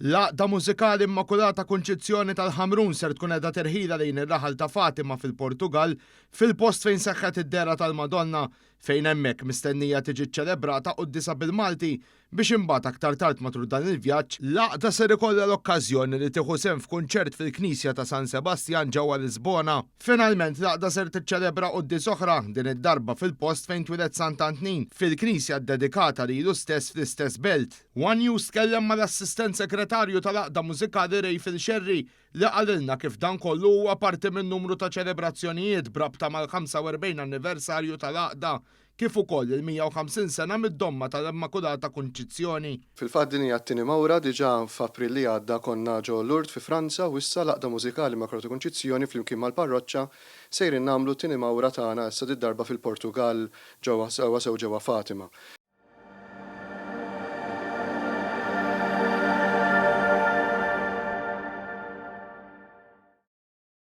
L-Għaqda Mużikali Immakulata Kunċizzjoni tal-Ħamrun ser tkun qiegħda terħilha lejn ir-raħal ta' Fatima fil-Portugall, fil-post fejn seħħet id-dehra tal-Madonna, fejn hemmhekk mistennija tiġi ċċelebrata quddiesa bil-Malti biex imbagħad aktar tard matul dan il-vjaġġ, l-għaqda ser ikollha l-okkażjoni li tieħu sehem f'kunċert fil-Knisja ta' San Sebastjan ġewwa Lisbona. Finalment l-għaqda ser tiċċelebra quddies oħra, din id-darba fil-post fejn twieled Sant'Antnin, fil-knisja ddedikata lilu stess fl-istess belt. One News tkellem mal-Assistent Segretarju tal-Għaqda Mużikali Rayfil Scerri li qalilna kif dan kollu huwa parti minn numru ta' ċelebrazzjonijiet b'rabta mal-45 anniversarju tal-għaqda kif ukoll il-150 sena mid-domma tal-Immakulata Kunċizzjoni. Fil-fatt din hija t-tieni mawra, diġà f'April li għadda konna ġo Lourdes fi Franza u issa l-Għaqda Mużikali Immakulata Kunċizzjoni flimkien mal-parroċċa sejrin nagħmlu t-tieni mawra tagħna issa did-darba fil-Portugall ġewwa sewwa sew ġewwa Fatima.